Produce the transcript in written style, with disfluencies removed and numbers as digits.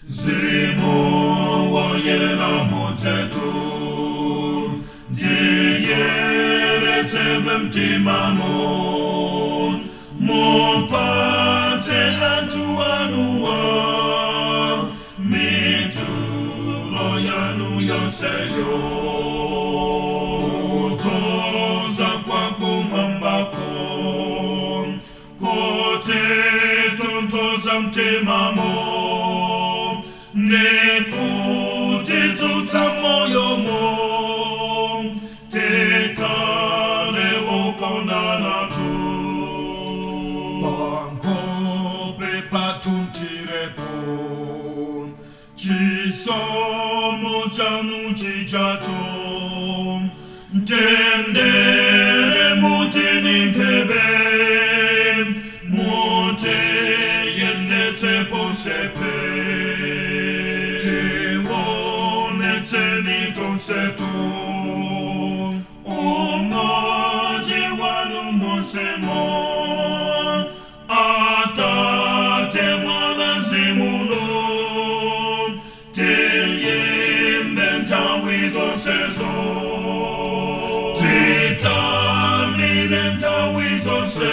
Mzimu woyera mudzetu, ndiyeretsedwe mtimamo, mupatse anthu anuwa mitulo yanu yonseyo. Kudzoza kwakumwambako kutitonthoza mtimamo, nekutidzutsa moyomo, tikhale okondana. Pankhope pathu mthirepo chisomo chanu chijacho, mtendere mutininkhebe, mutiyendetse ponsepe, tionetseni tonsetu umodzi wanu monsemo, Atate, Mwana, Mzimuno, tiyimbe nthawi zonsezo, titamire nthawi zonse.